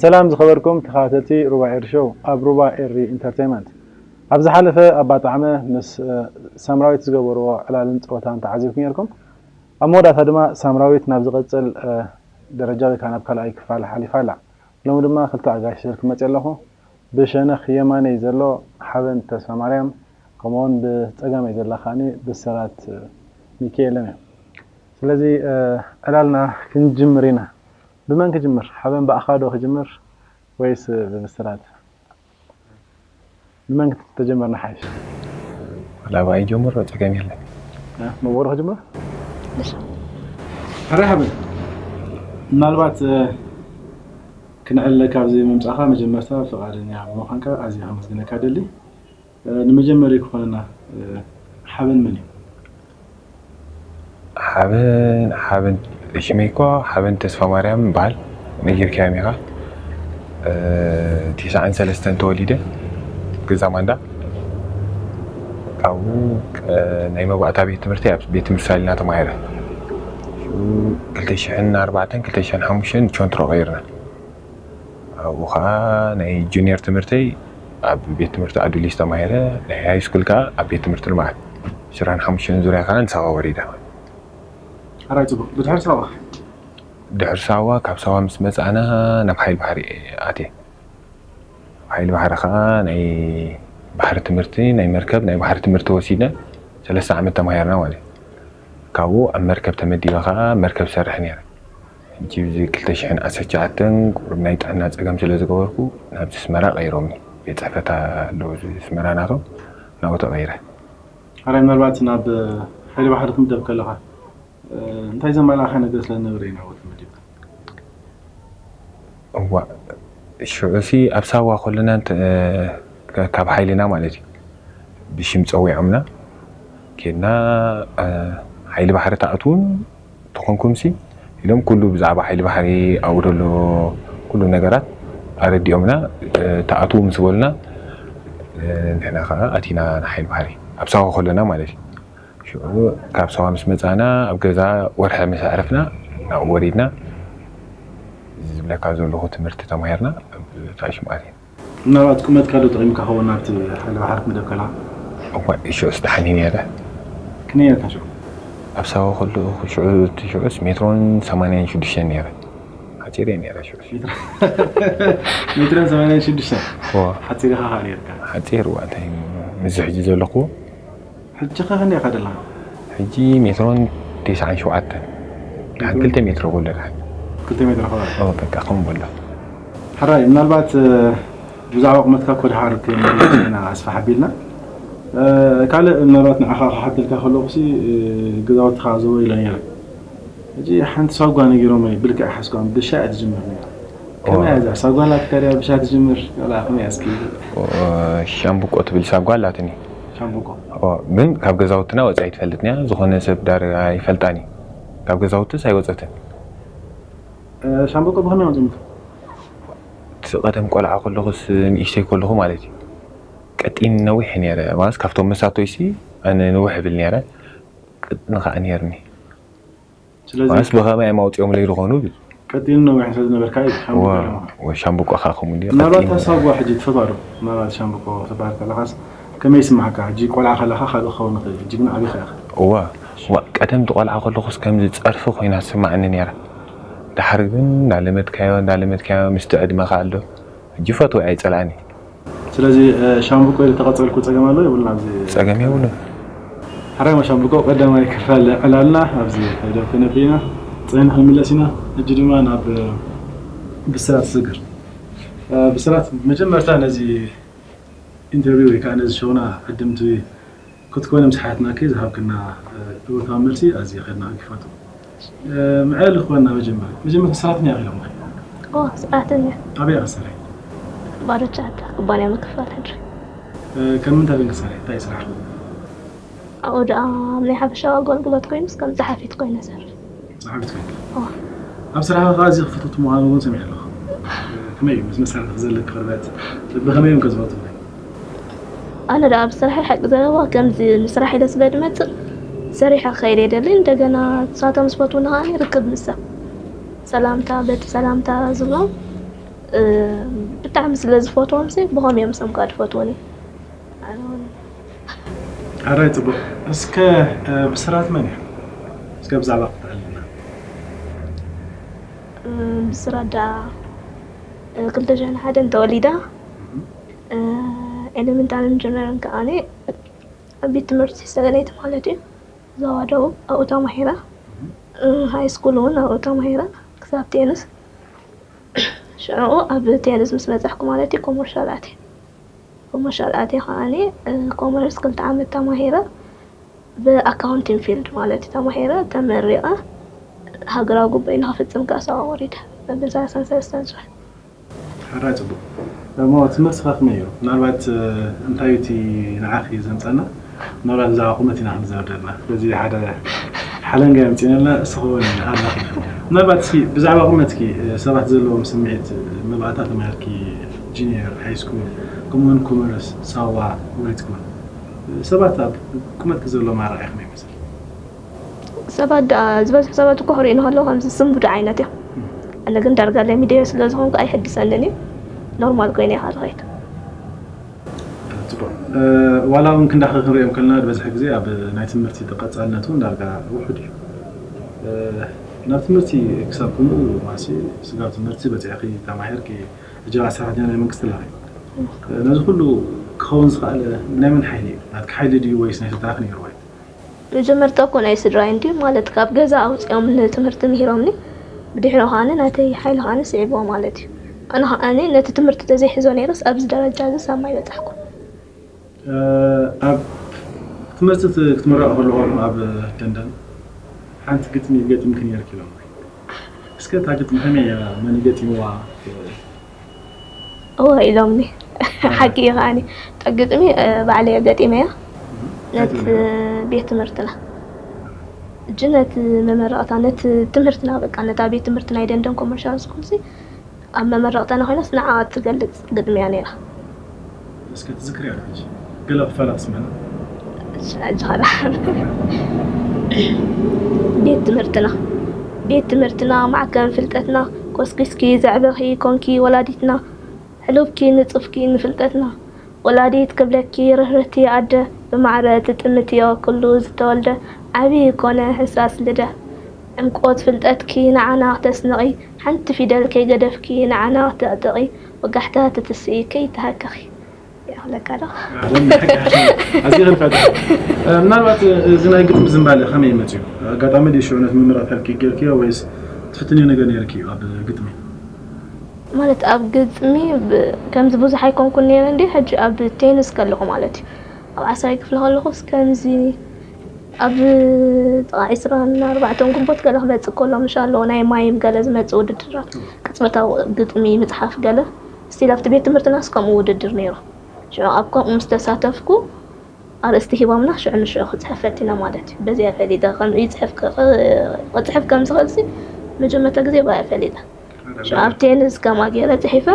ሰላም ዝኸበርኩም ተኸታተልቲ ሩባ ኤሪ ሾው ኣብ ሩባ ኤሪ ኢንተርቴይንመንት። ኣብ ዝሓለፈ ኣባጣዕመ ምስ፣ እ፣ ሳምራዊት ዝገበርዎ ዕላልን ጸወታን ተዓዚብኩም ነርኩም። ኣብ መወዳእታ ድማ ሳምራዊት ናብ ዝቐጽል፣ እ፣ ደረጃ ወይ ከዓ ናብ ካልኣይ ክፋል ሓሊፋ ኣላ። ሎሚ ድማ ክልተ ኣጋይሽ ሒዘልኩም መጺአ ኣለኹ። ብሸነኽ የማነይ ዘሎ ሓበን ተስፋማርያም፣ ከምኡውን ብጸጋመይ ዘላ ከዓኒ ብስራት ሚኪኤልን እዮም። ስለዚ፣ እ፣ ዕላልና ክንጅምር ኢና። ብመን ክጅምር? ሓበን ብኣኻ ዶ ክጅምር ወይስ ብብስራት? ብመን ክተጀመርና ሓይሽ? ዋላ ብኣይ ጀምሮ ጸገም የለን። እ፣ መቦ ዶ ክጅምር? ሕራይ ሓበን፣ ምናልባት፣ እ፣ ክንዕለካ ኣብዚ ምምጻእኻ መጀመርታ ፍቓደኛ ብምዃንካ ኣዝየ ከመስግነካ ደሊ። እ፣ ንመጀመሪ ክኾነና፣ እ፣ ሓበን መን እዩ? ሓበን፣ ሓበን፣ ሽመይ እኮ ሓበን ተስፋ ማርያም ይበሃል። ነጊርካዮም ኢኻ። እ፣ ተስዓን ሰለስተን ተወሊደ፣ ገዛ ማንዳ። ካብኡ፣ እ፣ ናይ መባእታ ቤት ትምህርቲ ኣብ ቤት ትምህርቲ ሳሊና ተማሂረ። ሽዑ ክልተ ሽሕን ኣርባዕተን ክልተ ሽሕን ሓሙሽተን ቾንትሮ ቀይርና። ኣብኡ ኸዓ ናይ ጁኒየር ትምህርተይ ኣብ ቤት ትምህርቲ ኣዱሊስ ተማሂረ፣ ናይ ሃይ ስኩል ከኣ ኣብ ቤት ትምህርቲ ልምዓት። ዕስራን ሓሙሽተን ዙርያ ከኣ ንሳዋ ወሪደ። ኣራይ ጽቡቕ። ብድሕሪ ሳዋ? ድሕሪ ሳዋ፣ ካብ ሳዋ ምስ መጻእና ናብ ሓይሊ ባሕሪ ኣትየ። ኣብ ሓይሊ ባሕሪ ከኣ ናይ ባሕሪ ትምህርቲ፣ ናይ መርከብ ናይ ባሕሪ ትምህርቲ ወሲድና፣ ሰለስተ ዓመት ተማሂርና ማለት እዩ። ካብኡ ኣብ መርከብ ተመዲበ ከኣ መርከብ ሰርሕ ነይረ። ሕጂ እዚ ክልተ ሽሕን ዓሰርተ ትሽዓተን ቁሩብ ናይ ጥዕና ጸገም ስለ ዝገበርኩ ናብዚ ኣስመራ ቀይሮምኒ። ቤት ጽሕፈት ኣለዎ እዚ ኣስመራ ናቶም፣ ናብኡ ተቐይረ። ሕራይ ምናልባት ናብ ሓይሊ ባሕሪ ክትምደብ ከለኻ፣ እ፣ እንታይ ዘማልኣኻ ነገር ስለ ዝነበረ እዩ ናብኡ ተመዲብካ? እዋ፣ ሽዑሲ ኣብ ሳዋ ከለና እንተ-፣ እ፣ ከ-፣ ካብ ሓይልና ማለት እዩ፣ ብሽም ጸዊዖምና፣ ኬድና፣ እ፣ ሓይሊ ባሕሪ ትኣትዉን ተኾንኩምሲ ኢሎም ኩሉ ብዛዕባ ሓይሊ ባሕሪ ኣብኡ ዘሎ ኩሉ ነገራት ኣረዲኦምና፣ እ፣ ትኣትዉ ምስ በሉና፣ እ፣ ንሕና ኸዓ ኣቲና ንሓይሊ ባሕሪ ኣብ ሳዋ ከለና ማለት እዩ። ሽዑ ካብ ሳዋ ምስ መጻና ኣብ ገዛ ወርሒ ምስ ኣዕረፍና ናብኡ ወሪድና። እዚ ዝብለካ ዘለኹ ትምህርቲ ተማሂርና ኣብ ታሽም ኣትየን። ምናልባት ቁመትካ ዶ ጠቒምካ ኸውን ናብቲ ሓይሊ ባሕሪ ክትምደብ ከለኻ? እኳ ሽዑስ ደሓን እየ ነይረ። ክንደይ ነርካ ሽዑ? ኣብ ሳዋ ከለኹ ሽዑ፣ እቲ ሽዑስ ሜትሮን ሰማንያን ሽዱሽተን ነይረ። ሓጺር እየ ነይረ ሽዑስ። ሜትሮን ሰማንያን ሽዱሽተን? እዎ። ሓጺር ኢኻ ኸኣ ነይርካ። ሓጺር እዋ፣ እንታይ ምስዚ ሕጂ ዘለኹዎ? ሕጂ ኸ ክንደይ ኢኻ ዘለኻ? ሕጂ ሜትሮን ተስዓን ሸውዓተን። ደሓን ክልተ ሜትሮ ጎሎ ደሓን። ክልተ ሜትሮ ኸባቢ? ኦ፣ በቃ ከምኡ በሎ። ሕራይ፣ ምናልባት፣ እ፣ ብዛዕባ ቁመትካ እኮ ደሓር ክንመልስ ኢና ኣስፍሕ ኣቢልና። እ፣ ካልእ ምናልባት ንዓኻ ክሓተልካ ከለኹሲ፣ እ፣ ገዛውትኻ ዘወ ኢለ ነይረ። ሕጂ ሓንቲ ሳጓ ነጊሮም ብልክዕ ሓስኳም ብሻ እያ ትጅምር ነይራ። ከመይ እያ እዛ ሳጓ ኣላትካ ድያ ብሻ ትጅምር? ዋላ ከመይ እያ እስኪ? ኦ፣ ሻምብቆ ትብል ሳጓ ኣላትኒ። ሻምብቆ? ኦ፣ ግን ካብ ገዛውትና ወጻኢ ትፈልጥን እያ። ዝኾነ ሰብ ዳርጋ ኣይፈልጣን እዩ። ካብ ገዛውትስ ኣይወጸትን። እ፣ ሻምብቆ ብኸመይ ኣምጺኦምካ? እቲ ቀደም ቆልዓ ከለኹስ፣ ንእሽተይ ከለኹ ማለት እዩ፣ ቀጢን ነዊሕ ነይረ። ማለት ካብቶም መሳቶይሲ ኣነ ንውሕ እብል ነይረ። ቅጥኒ ከኣ ነይርኒ። ስለዚ ማለትስ ብኸመይ እዮም ኣውጺኦምለይ ዝኾኑ? ቀጢንን ነዊሕን ስለ ዝነበርካ እዩ ሻምብቆ ዋ፣ ኢሎምኻ። ወ-፣ ሻምብቆ ኸኣ ከምኡ እንድዩ፣ ምናልባት ቀጢን። እታ ሳጓ ሕጂ ትፈትዋ ዶ? ምናልባት ሻምብቆ ክትበሃል ከለኻስ ከመይ ይስምዓካ? ሕጂ ቆልዓ ከለኻ ካልእ ክኸውን ይኽእል እዩ፣ ሕጂ ግን ዓቢኻ ኢኻ። እዋ፣ እዋ፣ ቀደም እቲ ቆልዓ ከለኹስ ከምዚ ጸርፊ ኮይና ትስምዓኒ ነይራ። ደሓር ግን እንዳለመድካዮ፣ እንዳለመድካዮ፣ ምስቲ ዕድመ ከኣ ኣሎ። ሕጂ ፈትወ ኣይጸልኣን እዩ። ስለዚ፣ እ፣ ሻምብቆ ኢለ ተቐጸልኩ ጸገም ኣሎ የብሉን ኣብዚ? ጸገም የብሉን። ሕራይ ሻምብቆ ቀዳማይ ክፋል ዕላልና ኣብዚ ደው ክነብል ኢና። ጸኒሕና ክንምለስ ኢና። ሕጂ ድማ ናብ፣ እ፣ ብስራት ስግር። እ፣ ብስራት መጀመርታ ነዚ ኢንተርቪው ወይ ከዓ ነዚ ሸውና ዕድምቲ ክትኮነ ምስ ሓትናኪ ዝሃብክና፣ እ፣ እወታዊ መልሲ ኣዝየ ከድናቂ ክፈቱ። እ፣ መዕለሊ ክኾና መጀመርያ። መጀመርታ ሰራሕተኛ ኢኺ ኢሎምኺ? ኦ፣ ሰራሕተኛ። ኣበይ ኢኺ ትሰርሒ? ባዶ ቻርተር ኩባንያ ምክፍፋል ሕድሪ። እ፣ ከም ምንታይ ግን ክትሰርሒ? እንታይ እዩ ስራሕኪ? ኣብኡ ደኣ ናይ ሓፈሻዊ ኣገልግሎት ኮይኑስ ከም ጸሓፊት ኮይነ እሰርሕ። ጸሓፊት ኮይንኪ? እወ። ኣብ ስራሕኺ ከኣ ኣዚኺ ፍትውቲ ምዃኑ እውን ሰሚዐ ኣለኹ። እ፣ ከመይ እዩ ምስ መሳርሕቲ ዘለኪ ቅርበት? ብኸመይ እዮም ከ ዝፈልጡኺ? ኣነ ደኣ ኣብ ስራሐይ ሓቂ ዘረባ ከምዚ ንስራሕ ኢለ ስለ ዝመጽእ ሰሪሐ ክኸይድ እየ ደሊ። እንደገና ንሳቶም ዝፈትዉኒ ከኣ ርክብ ምስ ሰብ ሰላምታ በቲ ሰላምታ ዝብሎም ብጣዕሚ ስለ ዝፈትዎም ሲ ብኸም እዮም ሰም ከዓ ዝፈትወኒ። ኣራይ ፅቡቅ። እስከ ብስራት መን እዩ? እስከ ብዛዕባ ክትዕልና። ብስራት ዳ ክልተ ሽሕን ሓደን ተወሊዳ። ኤለመንታርን ጀነርን ከዓኒ ኣብ ቤት ትምህርቲ ሰገነይቲ ማለት እዩ፣ ዞባ ደቡብ ኣብኡ ተማሂረ። ሃይ ስኩል እውን ኣብኡ ተማሂረ ክሳብ ቴንስ። ሽዑ ኣብ ቴንስ ምስ በፃሕኩ ማለት እዩ ኮመርሻል ኣትየ። ኮመርሻል ኣትየ ከዓኒ ኮመርስ ክልተ ዓመት ተማሂረ፣ ብኣካውንቲንግ ፊልድ ማለት እዩ ተማሂረ ተመሪቐ። ሃገራዊ ጉባኤ ንክፍፅም ከዓ ሰብኣዊ ወሪደ መበል ሰላሳን ሰለስተን ዝብል። ሕራይ ፅቡቅ። እሞ ትምህርትኻ ከመይ ነይሩ? ምናልባት እንታይ እዩ እቲ ንዓኺ ዘምፀና? ምናልባት ብዛዕባ ቁመት ኢና ክንዛረብ ዘለና። በዚ ሓደ ሓለንጋ የምፅእና እስኺ እውን ኣለኺ። ምናልባት እስኪ ብዛዕባ ቁመትኪ ሰባት ዘለዎም ስምዒት መባእታ ተማሂርኪ ጂኒየር፣ ሃይ ስኩል፣ ከምኡውን ኮመርስ ሳዋ ወሪድክውን ሰባት ኣብ ቁመትኪ ዘለዎም ኣረኣእያ ከመይ ይመስል? ሰባት ደኣ ዝበዝሑ ሰባት እኮ ክርእዩኒ ከለዉ ከምዚ ስንቡድ ዓይነት እዮም። ኣነ ግን ዳርጋ ለሚደዮ ስለ ዝኾንኩ ኣይሕድሰንን እዩ። ኖርማል ኮይነ እየ ዝኸይድ። ፅቡቅ። ዋላ እውን ክንዳኸ ክንሪኦም ከለና ዝበዝሐ ግዜ ኣብ ናይ ትምህርቲ ተቐፃልነት እውን ዳርጋ ውሑድ እዩ። ናብ ትምህርቲ ክሳብ ከምኡ ማሲ ስጋብ ትምህርቲ በፂዕኺ ተማሂርኪ ሕጂ ሰራሕተኛ ናይ መንግስቲ ኣለኺ። ነዚ ኩሉ ክኸውን ዝኸኣለ ናይ መን ሓይሊ እዩ? ናትኪ ሓይሊ ድዩ ወይስ ናይ ስድራኺ ነይሩ? መጀመርታ እኮ ናይ ስድራይ እንድዩ ማለት ካብ ገዛ ኣውፂኦም ንትምህርቲ ምሂሮምኒ፣ ብድሕሪኡ ከዓኒ ናተይ ሓይሊ ከዓኒ ስዒብዎ ማለት እዩ። ኣነ ከዓኒ ነቲ ትምህርቲ ተዘይሕዞ ነይረስ ኣብዚ ደረጃ እዚ ሳብ ማይ በፃሕኩ። ኣብ ትምህርቲ ክትምረቂ ከለኹም ኣብ ደንደን ሓንቲ ግጥሚ ገጢምኪ ነይርኪ ኢሎም። እስከ እታ ግጥሚ ከመይ እያ? መን ገጢምዋ? እወ ኢሎምኒ። ሓቂ እዩ ከዓኒ። እታ ግጥሚ ባዕለይ እየ ገጢመያ። ነቲ ቤት ትምህርትና እጂ ነቲ መመረቕታ ነቲ ትምህርትና በቃ ነታ ቤት ትምህርቲ ናይ ደንደን ኮመርሻል ስኩል ሲ ኣብ መመረቕተና ኮይናስ ንዓ እትገልፅ ግጥሚ እያ ነይራ። እስከ ትዝክርያ ዶ ሕጂ? ገለ ክፋላ ክስምዐና። ሕጂ ኸላ ቤት ትምህርትና ቤት ትምህርትና ማዕከን ፍልጠትና ኮስኪስኪ ዘዕበኺ ኮንኪ ወላዲትና ሕሉፍኪ ንፁፍኪ ንፍልጠትና ወላዲት ክብለኪ ርህርህቲ ኣደ ብማዕረ ትጥምትዮ ኩሉ ዝተወልደ ዓብዪ ኮነ ሕሳስ ልደ ዕምቆት ፍልጠትኪ ንዓና ክተስንቒ ሓንቲ ፊደል ከይገደፍኪ ንዓና ክተዕጥቒ ወጋሕታ ትትስኢ ከይተሃከኺ ይኣኽለካ ዶ? ኣዝዩ ክንፈት ምናልባት እዚ ናይ ግጥሚ ዝንባለ ከመይ መፅዩ? ኣጋጣሚ ድዩ ሽዑ ነቲ ምምራፅ ሓልኪ ገይርክዮ ወይስ ትፍትንዮ ነገር ነይርኪ እዩ ኣብ ግጥሚ? ማለት ኣብ ግጥሚ ከምዚ ብዙሕ ኣይኮንኩን ነይረ እንዲ ሕጂ ኣብ ቴንስ ከለኹ ማለት እዩ ኣብ ዓሳይ ክፍሊ ከለኹስ ከምዚ ኣብ ጥቓ ዒስራን ኣርባዕተን ግንቦት ገለ ክመፅእ ከሎ ምሽ ኣለዎ ናይ ማይም ገለ ዝመፅእ ውድድራት ቅፅበታዊ ግጥሚ ምፅሓፍ ገለ ስቲል ኣብቲ ቤት ትምህርትናስ ከምኡ ውድድር ነይሩ ሽዑ ኣብ ከምኡ ምስ ተሳተፍኩ ኣርእስቲ ሂቦምና ሽዑ ንሽዑ ክፅሕፍ ፈቲነ ማለት እዩ በዚኣ ፈሊጠ ከምኡ ይፅሕፍ ክፅሕፍ ከም ዝኽእል ሲ መጀመርታ ግዜ ብኣ ፈሊጠ ሽዑ ኣብ ቴንስ ከማ ገይረ ፅሒፈ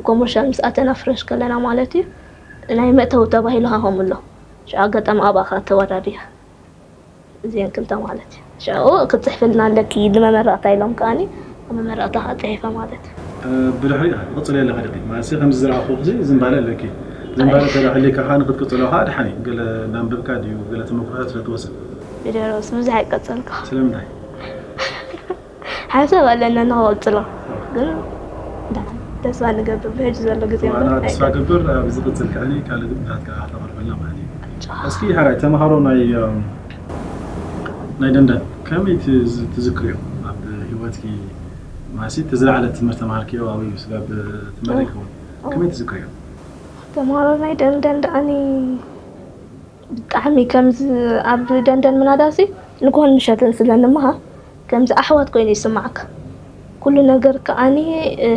ኮመርሻል ምስ ኣተና ፍረሽ ከለና ማለት እዩ ናይ መእተዊ ተባሂሉ ሃኸምሎ ሽዑ ኣጋጣሚ ኣብኣ ከዓ ተወዳዲረ እዚአን ክልተ ማለት እዩ ሽዑ ክትፅሕፍልና ኣለኪ ንመመረቕታ ኢሎም ከዓኒ መመረቕታ ከዓ ፅሒፈ ማለት እዩ ብድሕሪ ክቕፅል ኣለካ ደቂ ማለት ከምዚ ዝረኣኹ ዚ ዝንባለ ኣለኪ ዝንባለ ተዳሕሊካ ከዓ ንክትቅፅሎ ከዓ ድሓኒ ገለ እናንበብካ ድዩ ገለ ተመክሮታት ስለ ትወስድ ቪደሮስ ብዙሕ ኣይቀፀልካ ስለምንታይ ሓሳብ ኣለና ንክቕፅሎ ግን ተስፋ ንገብር ብሕጂ ዘሎ ግዜ ዋና ተስፋ ገብር ኣብ ዝቕፅል ከዓኒ ካልእ ግጥምታት ከዓ ተቕርበልና ማለት እዩ እስኪ ሓራይ ተምሃሮ ናይ ናይ ደንደን ከመይ ትዝክርዮ ኣብ ህይወትኪ ማሲ እቲ ዝለዓለ ትምህርቲ ተማሃርክዮ ኣበይ ስጋብ ትመረቂ ከውን ከመይ ትዝክርዮ ተምሃሮ ናይ ደንደን ደኣኒ ብጣዕሚ ከምዚ ኣብ ደንደን ምናዳሲ ንግሆን ምሸትን ስለ ንምሃር ከምዚ ኣሕዋት ኮይኑ ይስማዓካ ኩሉ ነገር ከዓኒ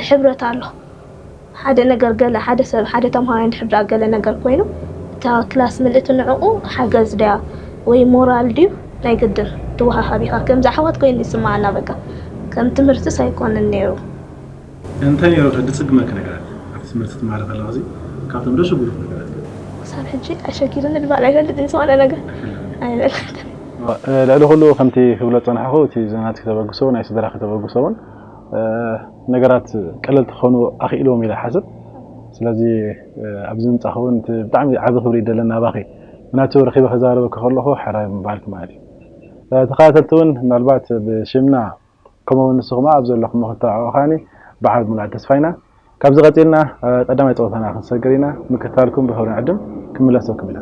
ሕብረት ኣሎ ሓደ ነገር ገለ ሓደ ሰብ ሓደ ተምሃራይ እንድሕር ደኣ ገለ ነገር ኮይኑ እታ ክላስ ምልእቲ ንዕኡ ሓገዝ ድያ ወይ ሞራል ድዩ ናይ ግድን ትወሃሃብ ኢኻ ከምዚ ኣሕዋት ኮይኑ ይስማዓና በቃ ከም ትምህርትስ ኣይኮነን ነይሩ እንታይ ነይሩ ድፅግመኪ ነገራት ኣብቲ ትምህርቲ ትማሃሪ ከለኺ ካብቶም ደስ ዝብሉኪ ነገራት ክሳብ ሕጂ ኣሸጊሩኒ ድበሃል ኣይፈልጥን ዝኾነ ነገር ኣይበልክን ልዕሊ ኩሉ ከምቲ ክብሎ ዝፀናሕኹ እቲ ናትኪ ተበግሶ ናይ ስድራኺ ተበግሶ እውን እ፣ ነገራት ቀለልቲ ክኾኑ ኣኽኢልዎም ኢለ ይሓስብ። ስለዚ፣ እ፣ ኣብዚ ምምጻእኺ እውን እቲ ብጣዕሚ ዓቢ ክብሪ ይደለና ኣባኺ። ምክንያቱ ረኺበ ክዛረበኪ ከለኹ ሕራይ ምባልኪ ማለት እዩ። እ፣ ተኸታተልቲ እውን ምናልባት ብሽምና ከምኡ እውን ንስኹም ኣብ ዘለኹም ንክትተባብዑ ከኣኒ ብዓል ሙሉእ ተስፋ ኢና። ካብዚ ቀጺልና፣ እ፣ ቀዳማይ ጸወታና ክንሰግር ኢና። ምክትታልኩም ብኽብሪ ንዕድም። ክምለሰኩም ኢና።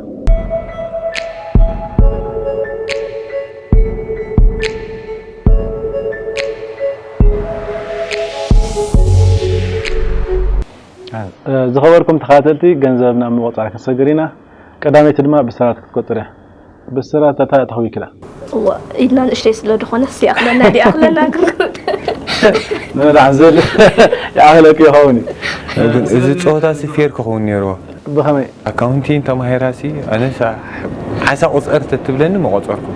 እ፣ ዝኸበርኩም ተኸታተልቲ፣ ገንዘብ ናብ ምቑጻር ክንሰግር ኢና። ቀዳመይቲ ድማ ብስራት ክትቆጽር እያ። ብስራት ኣታ ተኽዊ ክላ። እዋ፣ ኢድና ንእሽተይ ስለ ዝኾነ፣ እሱ ይኣኽለና ድዩ ይኣኽለና ግን። ንመድሓን ዝብል ይኣኽለኪ ይኸውን እዩ። ግን እዚ ጸወታ ሲ ፌር ክኸውን ነይርዎ። ብኸመይ? ኣካውንቲንግ ተማሂራሲ፣ ኣነስ ዓሳ ቁጸር ተትብለኒ መቆጸርኩ።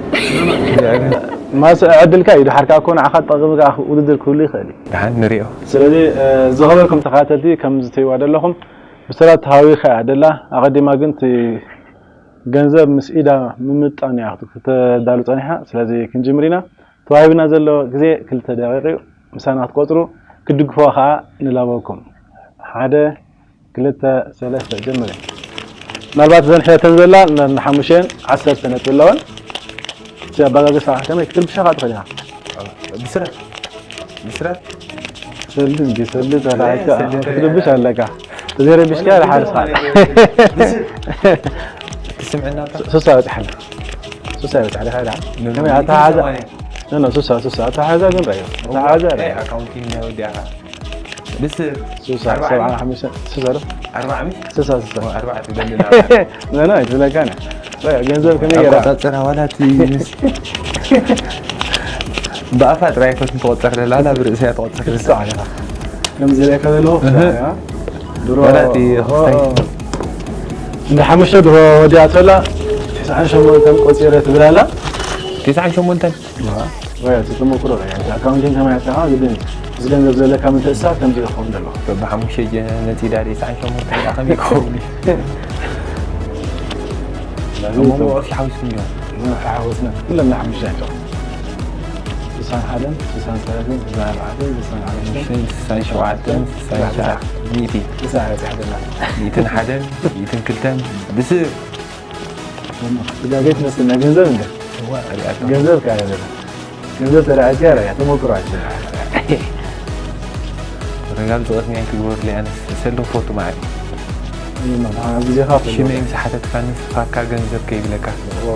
ማስ ዕድልካ እዩ፣ ድሓር ከኣ እኮ ንዓኻ ጠቕሚ ከኣ ውድድር ክህሉ ይኽእል እዩ። ደሓን ንሪኦ። ስለዚ፣ እ፣ ዝኸበርኩም ተኸታተልቲ፣ ከም ዝትይዋ ዘለኹም ብስራት ተሃዊኻ እያ ደላ። ኣቐዲማ ግን እቲ ገንዘብ ምስ ኢዳ ምምጣን እያ ክተዳሉ ጸኒሓ። ስለዚ ክንጅምር ኢና። ተዋሂብና ዘሎ ግዜ ክልተ ደቂቕ እዩ። ምሳና ክትቆጽሩ፣ ክትድግፍዋ ከኣ ንላበወኩም። ሓደ፣ ክልተ፣ ሰለስተ፣ ጀምሪ። ምናልባት እዘን ሕተተን ዘላ ን-፣ ንሓሙሽተን ዓሰርተ ነጥቢ ኣለወን። እቲ ኣበጋግሳ ከመይ ክትርብሻ ከኣ ትኽእል ኢኻ። ብስራት፣ ብስራት። ሰልዲ እንዲ ሰልዲ ተራእካ ሰልዲ ክትርብሽ ኣለካ። ተዘይረቢሽካ ድሓር ስኻ። ትስምዕና እታ? ሱሳ በጽሓና። ሱሳ በጽሓ ድሓር ድሓር። ምን ከመይ ኣተሓሓዛ? ሰማንያ? ኖ፣ ኖ፣ ሱሳ፣ ሱሳ። ኣተሓሓዛ ግን ራእዮ። ኣተሓሓዛ ራእዮ። ኣካውንቲንግ ናይ ወዲኣኻ። ብስ ሱሳ፣ ኣርባዓ ሰብዓ ሓሙሽተ፣ ሱሳ ዶ? ኣርባዓ ሚእቲ? ሱሳ፣ ሱሳ። ኦ፣ ኣርባዓ ትደሊ። ኖ፣ ኖ፣ ኣይትብለካን እያ። ራእዮ፣ ገንዘብ ከመይ ገይራ? ኣቆጻጽራ ዋላ እቲ ምስ ብኣፋ ጥራይ ኮት ትቆጸር ደላ፣ ናብ ርእሰያ ትቆጸር። ርሳ ዓለኻ። ከምዚ ኢለ ከበልዎ እህ። ክሳዕ እያ። ድሮ ዋላ እቲ ኦ፣ ክስታይ። እንደ ሓሙሽተ ድሮ ወዲኣ ተላ፣ ተስዓን ሸሞንተን ቆጺረ ትብል ኣላ። ተስዓን ሸሞንተን? ዋ፣ ወይ፣ እቲ ተመክሮ፣ ወይ፣ እቲ ኣካውንቲንግ ከማይ ኣትኻ ግድን እዩ። እዚ ገንዘብ ዘለካ ምትእስሳር ከምዚ ይኸውን ዘሎ። በብሓሙሽተ ጀ-፣ ነጺዳ ተስዓን ሸሞንተን ከመይ ይኸውን? እሞ ቅርሺ ሓዊስኩም ዲኹም? ሓወስና። ኩለን ሓሙሽተ እዮም። ስሳን ሓደን፣ ስሳን ሰለስትን፣ ስሳን ኣርባዕተን፣ ስሳን ሓሙሽተን፣ ስሳን ሸውዓተን፣ ስሳን ትስዓን። ሚእቲ። ትስዓን በፂሓ ዘላ። ሚእትን ሓደን፣ ሚእትን ክልተን፣ ብስር። ስጋ ቤት መስል ናይ ገንዘብ እንደ። እዋ፣ ሪኣቶ። ገንዘብ ካለ ዘላ። ገንዘብ ተረኣያ ራያ ተሞክሮ ኣለ። ረጋም ጸወት ናይ ትግበር ለያንስ ሰልዶ ፎቶ ማዕሪ። እማ፣ ኣብ ግዜኻ ፈልጎ። ሽመይ ምስ ሓተትካኒ ፋካ ገንዘብ ከይብለካ። ኦ።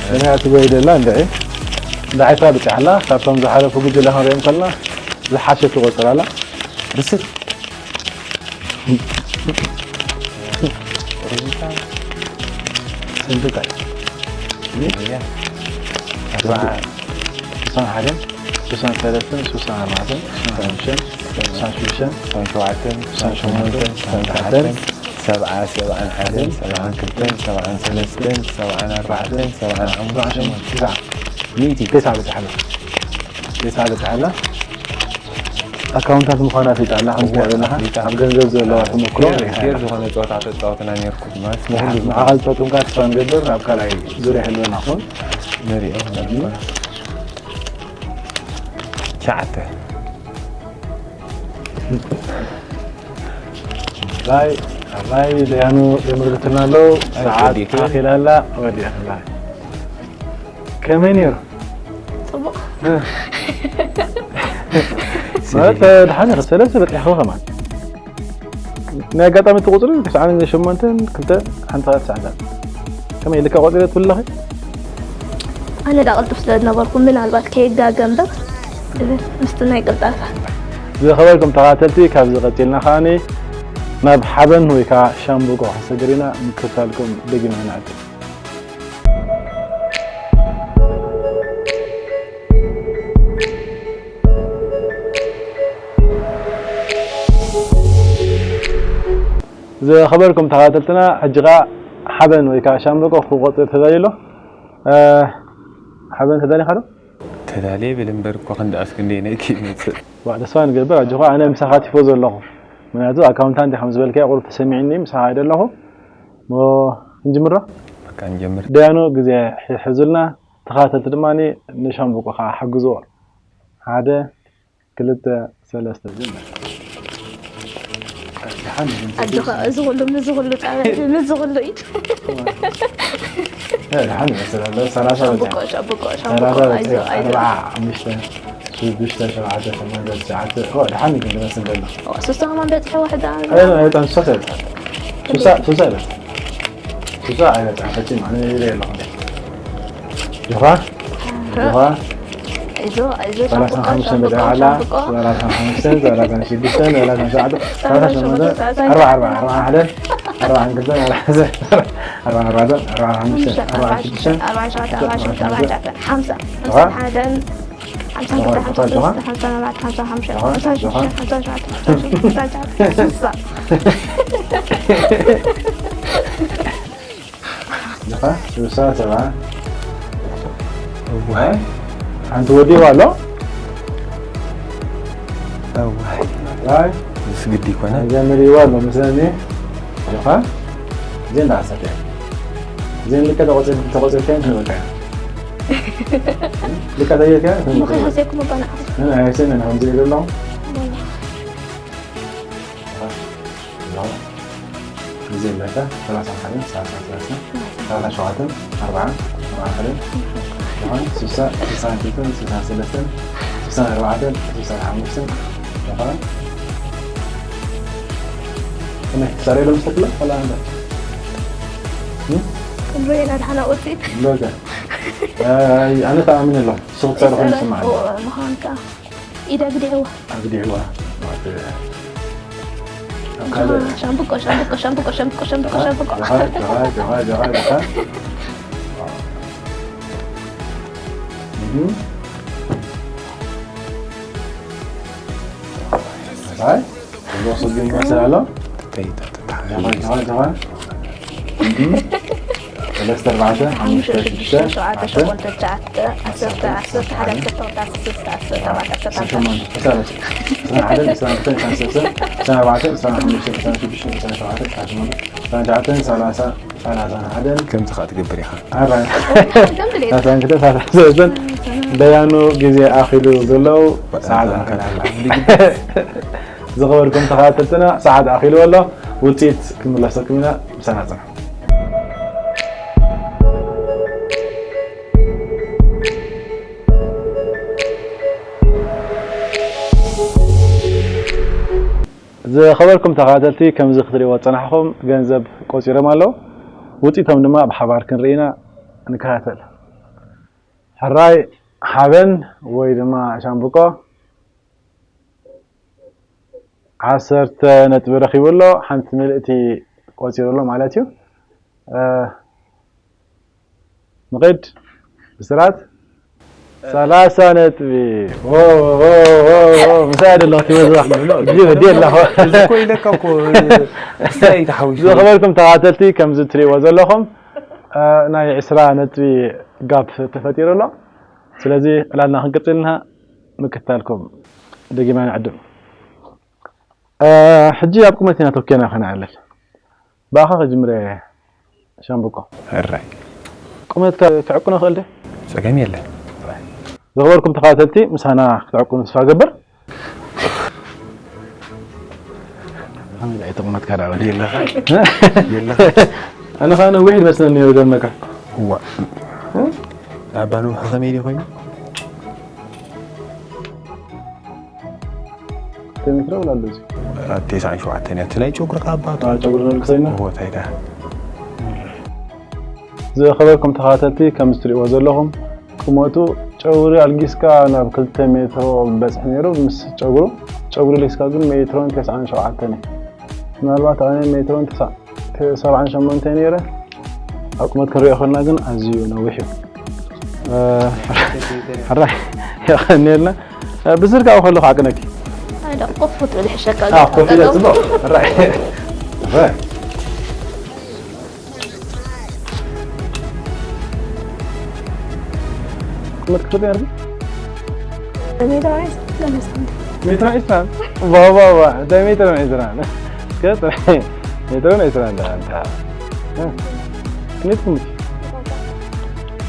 ሰማያት ትጎይ ደላ እንደ። እንደ ዓይፋ ብጫ ኣላ፣ ካብቶም ዝሓለፉ ጉጅለ ክንሪኦም ከለና ዝሓሸ ትቆጽር ኣላ። ብስር። ሩዚታ። ስንትታይ? እያ። ኣርባዓ። ስሳን ሓደን፣ ስሳን ሰለስትን፣ ስሳን ኣርባዕተን፣ ስሳን ሓሙሽተን፣ ስሳን ሽዱሽተን፣ ስሳን ሸውዓተን፣ ስሳን ሸሞንተን፣ ስሳን ትሽዓተን፣ ሰብዓ፣ ሰብዓን ሓደን፣ ሰብዓን ክልተን፣ ሰብዓን ሰለስተን፣ ሰብዓን ኣርባዕተን፣ ሰብዓን ሓሙሽተን፣ ትስዓ። ሚእቲ። ተስዓ በጽሓ ኣላ። ተስዓ በጽሓ ኣላ። ኣካውንታት ምዃና ኣፍሊጣ ኣላ፣ ከምዚ ኣፍሊጣ፣ ኣለና። ኣፍሊጣ። ኣብ ገንዘብ ዘለዋ ተመክሮ ፌር፣ ሪኢኻ ፌር ኢኻ። ዝኾነ ጸወታ ተጻወትና ነርኩም፣ ማለት ንኹሉ ንዓኻ ዝጠቅምካ ተስፋ ንገብር፣ ናብ ካልኣይ ዙርያ ህልወና ኹን። ንሪኦ። ትሽዓተ። ኣባይ፣ ኣባይ ደያኑ የምልክትና ኣለዉ። ኣይ፣ ሰዓት ወዲእክላ። ኣኺላ ኣላ፣ ወዲእክላ። ከመይ ነይሩ? ጽቡቕ። ማለት፣ ደሓን ኢኺ፣ ሰለስተ በጺሕኺ ከማን። ናይ ኣጋጣሚ እቲ ቁጽሪ ተስዓን ሸሞንተን፣ ክልተ፣ ሓንቲ ካልኣት ትስዓን። ከመይ ኢልካ ቆጺረ ትብሊ ኣለኺ? ኣነ ዳ ቅልጡፍ ስለ ዝነበርኩ ምናልባት ከይጋገ እምበር፣ ምስቲ ናይ ቅልጣፈ። ዝኸበርኩም ተኸታተልቲ፣ ካብዚ ቀጺልና ከኣኒ ናብ ሓበን ወይ ከኣ ሻምብቆ ክንሰግር ኢና። ምክትታልኩም ደጊምና ንዕድም። ዝኸበርኩም ተኸታተልትና፣ ሕጂ ኸኣ ሓበን ወይ ከኣ ሻምበቆ ክቖጽር ተዳልዩ ኣሎ። እ፣ ሓበን ተዳሊኻ ዶ? ተዳልየ ብል እምበር እኮ ክንድኣስ ክንደይ ነይቲ ይመጽእ። ዋ፣ ተስፋ ንገብር፣ ኣጆኻ፣ ኣነ ምሳኻ ቲፎዞ ኣለኹ። ምክንያቱ ኣካውንታንት ኢኻ ከም ዝበልካዮ ቁሩብ ተሰሚዑኒ፣ ምሳኻ እየ ዘለኹ። እሞ ክንጅምር ዶ? በቃ ንጀምር። ደያኑ ግዜ ሒ-፣ ሕዙልና፣ ተኸታተልቲ ድማ ንሻምበቆ ከኣ ሓግዝዎ። ሓደ፣ ክልተ ሰለስተ ጀመር። ደሓን ይመስል። ኣጆኻ፣ እዚ ኩሉ፣ ምዚ ኩሉ ፃውዒት፣ ምዚ ኩሉ ኢድ። እ፣ ደሓን ይመስል ኣሎ። ሰላሳ በፂሑ። ሻምብቆ፣ ሻምብቆ፣ ሰላሳ ሻምብቆ፣ ኣይዞ፣ በፂሑ። ኣይዞ። ኣርብዓ፣ ሓሙሽተ፣ ሽዱሽተ፣ ሸውዓተ፣ ሸሞንተ፣ ትሽዓተ። ኦ፣ ደሓን እዩ ግን ዝመስል ዘሎ። ሱሳ ከማን በፂሑ ዋሕዳ። ኣይዞ፣ ኣይዞ፣ ሱሳ ኣይበፅሓን። ሱሳ፣ ሱሳ ኣይበፅሓን። ሱሳ ኣይበፅሓን። ፈፂሙ፣ ኣነ ይሪኦ ኣለኹ። ጆኻ? ጆኻ? ኣይዞ፣ ኣይዞ፣ ሰላሳ ሻምብቆ፣ ሓሙሽተ ሻምብቆ፣ በፂሓ ኣላ። ሻምብቆ። ሰላሳ ሓሙሽተ፣ ሰላሳ ሽዱሽተ፣ ሰላሳ ሸውዓተ፣ ሰላሳ ሸሞንተ፣ ኣርብዓ፣ ኣርብዓ፣ ኣርብዓ ሓደ፣ ኣርብዓ ክልተ፣ ኣርብዓ ኣርባዕተ፣ ኣርብዓ ሓሙሽተ፣ ኣርብዓ ሽዱሽተ፣ ኣርብዓ ሸውዓተ፣ ኣርብዓ ሸውዓተ፣ ኣርብዓ ሸውዓተ፣ ሓምሳ፣ ሓምሳ ጆኻ? ሓደን፣ ሓምሳ ጆኻ? ክልተ፣ ሓምሳ ጆኻ? ሰለስተ፣ ሓምሳ ኣርባዕተ፣ ሓምሳ ሓሙሽተ፣ ጆኻ? ሓምሳ ሽዱሽተ፣ ሓምሳ ሸውዓተ፣ ሓምሳ ሸሞንተ፣ ሓምሳ ትሽዓተ፣ ስልሳ። ጆኻ? ስልሳ ሰብዓ። እዋይ። ሓንቲ ወዲዋ ኣሎ። እዋይ። ዋይ። ምስ ግዲ ይኮነ። ጀምሪዋ ኣሎ መስለኒ። ጆኻ? እዚን ዳዕሰርተ። እዚን ልከ ተቆፂር-፣ ተቆፂርካን ክንበልካ። ልከ ተየካ ምኽሪ ሃስየኩም እባ ንዓኹም። ን ኣይሰንን ከምዚ ኢሉ ኣሎ። እዚን ልከ ሰላሳ ሓደ፣ ሰላሳ ሰለስተ፣ ሰላሳ ሸውዓተ፣ ኣርብዓ፣ ኣርብዓ ሓደ፣ ዮሃን ስሳ፣ ስሳ ክልተ፣ ስሳ ሰለስተ፣ ስሳ ኣርባዕተ፣ ስሳ ሓሙሽተ፣ ዮሃን ከመይ ትሳረይ ሎ ምስተክለ? ከላ እንዳ። ክንሪኤና ድሓና ውፅኢት። ሎጋ። ኣይ፣ ኣነ ተኣምን ኣለኹ። ሱቕ ሰርኹ ይስማዕ። ምዃንካ። ኢደ ግዲዕዋ። ኣብ ግዲዕዋ። ኣብ ካልእ። ሻምብቆ፣ ሻምብቆ፣ ሻምብቆ፣ ሻምብቆ፣ ሻምብቆ፣ ሻምብቆ፣ ሻምብቆ። ጆኻ፣ ጆኻ፣ ጆኻ፣ ጆኻ፣ ጆኻ። እህ። ኣይ፣ ወስድ ይመስል ኣሎ። ጆኻ፣ ጆኻ፣ ጆኻ። እህ። ሰለስተ፣ ኣርባዕተ፣ ሓሙሽተ፣ ሽዱሽተ፣ ሸውዓተ፣ ሸሞንተ፣ ትሽዓተ፣ ዓሰርተ፣ ዓሰርተ ሓደ፣ ዓሰርተ ክልተ፣ ዓሰርተ ሰለስተ፣ ዓሰርተ ኣርባዕተ፣ ዓሰርተ ሓሙሽተ። ዕስራን ሓደን፣ ዕስራን ክልተን፣ ዕስራን ሰለስተን፣ ዕስራን ኣርባዕተን፣ ዕስራን ሓሙሽተን፣ ዕስራን ሽዱሽተን፣ ዕስራን ሸውዓተን፣ ዕስራን ሸሞንተን፣ ዕስራን ትሽዓተን፣ ሰላሳ፣ ሰላሳን ሓደን። ከምዚ ከዓ ትገብር ኢኻ። ኣራይ። ሰላሳን ክልተን፣ ሰላሳን ሰለስተን። ደያኑ ግዜ ኣኺሉ ዘለዉ ሰዓት ኣኺላ ኣላ። ዝኸበርኩም ተኸታተልትና፣ ሰዓት ኣኺሉ ኣሎ። ውፅኢት ክንምለሰኩም ኢና። ምሳና ፅንሑ። ዝኸበርኩም ተኸታተልቲ፣ ከምዚ ክትሪእዎ ዝጸናሕኩም፣ ገንዘብ ቆጺሮም ኣለዉ። ውጽኢቶም ድማ ብሓባር ክንርኢ ኢና። ንከታተል። ሕራይ ሓበን ወይ ድማ ሻምብቆ ዓሰርተ ነጥቢ ረኺቡ ኣሎ። ሓንቲ ምልእቲ ቆጺሩ ኣሎ ማለት እዩ። እ፣ ንኸይድ ብስራት ሰላሳ ነጥቢ። ዎ፣ ዎ፣ ዎ፣ ዎ፣ ዎ፣ ምሳይ ደለኹ፣ ትበዝሕ። ግዜ ወዲ ኣለኹ። እዚ እኮ ኢለካ እኮ፣ ምስታይ ተሓዊሱ። ዝኸበርኩም ተኸታተልቲ፣ ከምዚ ትሪእዎ ዘለኹም፣ እ፣ ናይ ዕስራ ነጥቢ ጋፕ ተፈጢሩ ኣሎ። ስለዚ ዕላልና ክንቅጽልና ምክታልኩም ደጊምና ንዕድም። እ፣ ሕጂ ኣብ ቁመት ኢና ተኪና ከነዕልል። ብኣኻ ክጅምር እየ ሻምብቆ። ሕራይ። ቁመትካ ክዕቁኖ ክእል ደ? ጸገም የለን። ዝኸበርኩም ተኸታተልቲ፣ ምሳና ክትዕቁኑ ተስፋ ገብር። ከመይ ደኣ እቲ ቁመትካ ደኣ በል? የለኻ? የለኻ? ኣነ ኸኣ ነዊሕ ይመስለኒ ነይሩ ደመካ። እዋ። ኣባ ነውሒ ከመይ ድዩ ኮይኑ? ክልተ ሜትሮ ወላ ኣሎ እዚ? ኣብ ተስዓን ሸውዓተን እያ። እቲ ናይ ጨጉሪ ካብ ኣባቱ። ኣብ ጨጉሪ ነልክሰይና? እዎ፣ እንታይ ደኣ? ዝኸበርኩም ተኸታተልቲ፣ ከም እትሪእዎ ዘለኹም፣ ቁመቱ ጨጉሪ ኣልጊስካ ናብ ክልተ ሜትሮ በጽሒ ነይሩ፣ ምስ ጨጉሩ። ጨጉሪ ኣልጊስካ ግን ሜትሮን ተስዓን ሸውዓተን እዩ። ምናልባት ኣነ ሜትሮን ተስዓ-፣ ተ-፣ ሰብዓን ሸሞንተ ነይረ። ኣብ ቁመት ክንሪኦ ከለና ግን ኣዝዩ ነዊሕ እዩ። እ፣ ሕራይ የቐንየልና። እ፣ ብስርካ ከለኹ ዓቅነኪ። ኣይ፣ ደኣ ኮፍ ክትብል ይሕሸካ፣ አ፣ ኮፍ ኢለ ጽቡቕ። ሕራይ። ሕራይ። ቁመት ክፍል ያርግ? ሜትሮ ዒስራን። ባ፣ ባ፣ ባ፣ እንታይ ሜትሮ ዒስራን? እስከ ጥራይ ሜትሮ ዒስራን ደኣ ኣንታ። እ፣ ክንደይ ትኩምቲ?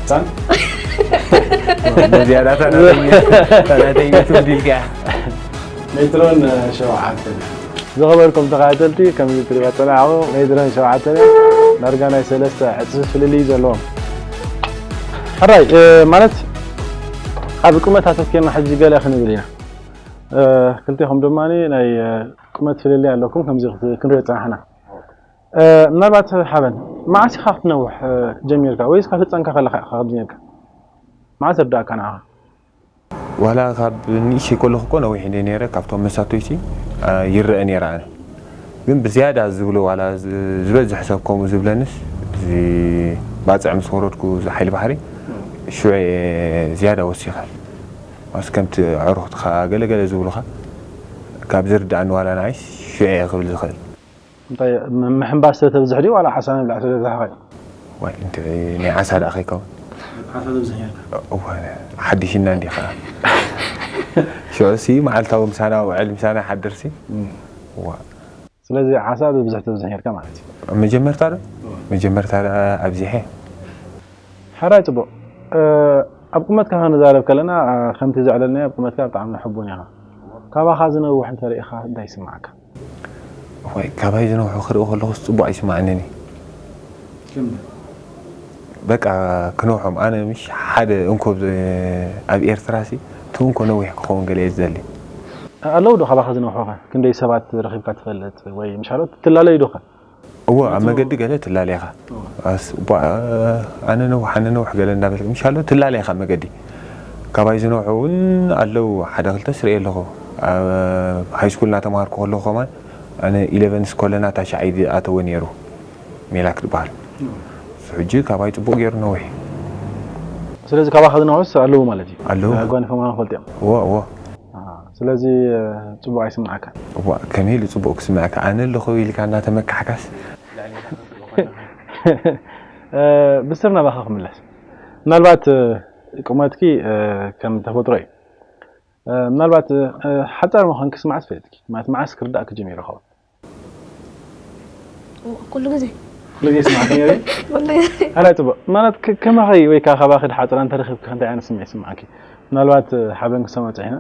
ሳን? በዚያዳ ተናተኛ፣ ተናተኛ ትውዲልካ። ሜትሮን ሸውዓተን። ዝኸበርኩም ተኸታተልቲ፣ ከምዚ ትሪእዋ ጸናዕኹ፣ ሜትሮን ሸውዓተን እያ። ዳርጋ ናይ ሰለስተ ዕጽፊ ፍልልይ ዘለዎም። ሕራይ፣ እ፣ ማለት ኣብ ቁመት ኣተኲርና ሕጂ ገለ ክንብል ኢና። እ፣ ክልቴኹም ድማ ናይ፣ እ፣ ቁመት ፍልልይ ኣለኩም፣ ከምዚ ክት-፣ ክንሪኦ ጸናሕና። እ፣ ምናልባት ሓበን፣ መዓስ ኢኻ ክትነውሕ፣ እ፣ ጀሚርካ? ወይስ ካብ ህጻንካ ከለኻ ኢኻ ክትጀምር? መዓስ ረዳእካ ንዓኻ? ዋላ ካብ ንእሽተይ ከለኹ እኮ ነዊሕ እንደ ነይረ፣ ካብቶም መሳቶይሲ፣ እ፣ ይረአ ነይረ ኣነ። ግን ብዝያዳ ዝብሎ ዋላ ዝ-፣ ዝበዝሕ ሰብ ከምኡ ዝብለንስ፣ እዚ ባጽዕ ምስ ወረድኩ፣ እዚ ሓይሊ ባሕሪ፣ ሽዑ እየ ዝያዳ ወሲኸ። ማስ ከምቲ ኣዕሩኽትኻ ገለ ገለ ዝብሉኻ፣ ካብ ዝርድኣኒ ዋላ ንዓይስ ሽዑ እየ ክብል ዝኽእል። እንታይ ም-፣ ምሕንባስ ስለ ተብዝሕ ድዩ ዋላ ዓሳ ምብላዕ ስለ ዝበዝሕኻ እዩ? ዋይ፣ እንተ ናይ ዓሳ ደኣ ከይከውን። ዓሳ ተብዝሕ ኔርካ? እወ፣ ሓዲሽና እንዲ ኸዓ። ሽዑ ሲ መዓልታዊ ምሳና ውዕል ምሳና ሓድር ሲ። እም። እዋ። ስለዚ ዓሳ ብብዝሕ ተብዝሕ ኔርካ ማለት እዩ። መጀመርታ ዶ? እወ። መጀመርታ ደኣ ኣብዚሐ። ሕራይ ጽቡቕ። እ፣ ኣብ ቁመትካ ክንዛረብ ከለና፣ እ፣ ከምቲ ዘዕለልናዮ ኣብ ቁመትካ ብጣዕሚ ሕቡን ኢኻ። ካባኻ ዝነውሕ እንተ ርኢኻ እንታይ ይስምዓካ? እዋይ፣ ካባይ ዝነውሑ ክርኢ ከለኹስ ጽቡቕ ኣይስምዓንን እዩ። ከምዚ? በቃ ክነውሖም፣ ኣነ ምሽ ሓደ እንኮ ብ-፣ ኣብ ኤርትራ ሲ፣ እቲ እንኮ ነዊሕ ክኸውን ገለ እየ ዝደሊ። ኣለዉ ዶ ካባኻ ዝነውሑኻ? ክንደይ ሰባት ረኺብካ ትፈልጥ? ወይ ምሻሎ ትላለዩ ዶ ኸ? እወ፣ ኣብ መገዲ ገለ ትላለ ኢኻ። እወ። ኣስ-፣ ቧ-፣ ኣነ ነውሕ፣ ኣነ ነውሕ ገለ እንዳበልካ፣ ምሻሎ ትላለ ኢኻ ኣብ መገዲ። ካባይ ዝነውሑ እውን ኣለዉ፣ ሓደ ክልተ ስርኤ ኣለኹ። ኣብ ሃይስኩል እናተምሃርኩ ከለኹ ከማን፣ ኣነ ኢለቨን ስኮለና ታሽዓይ ዝኣተወ ነይሩ፣ ሜላክ ዝበሃል። እወ። እሱ ሕጂ ካባይ ጽቡቕ ገይሩ ነዊሕ። ስለዚ ካባኻ ዝነውሑስ ኣለዉ ማለት እዩ? ኣለዉ። ኣጓኒፎም ኸማን ይፈልጡ እዮም? እወ፣ እወ። ኣሃ፣ ስለዚ፣ እ፣ ጽቡቕ ኣይስምዓካን? እዋ፣ ከመይ ኢሉ ጽቡቕ ክስምዓካ? ኣነ ኣለኹ ኢልካ እናተመካሕካስ። እ፣ ብስር ናባኻ ክምለስ። ምናልባት፣ እ፣ ቁመትኪ፣ እ፣ ከም ተፈጥሮ እዩ። እ፣ ምናልባት፣ እ፣ ሓጻር ምዃንኪ ክስማዕ ትፈልጥኪ። ማለት መዓስ ክርዳእኪ ጀሚሩ ይኸውን? ኩሉ ግዜ። ኩሉ ግዜ ይስማዕኪ ነይሩ? ኩሉ ግዜ። ኣራይ ጽቡቕ። ማለት ከ-፣ ከማኺ ወይ ከኣ ካባኺ ድሓጽራ እንተረኺብኪ እንታይ ዓይነት ስምዒት ይስምዓኪ? ምናልባት፣ እ፣ ሓበን ክሰምዖ ጸኒሕና።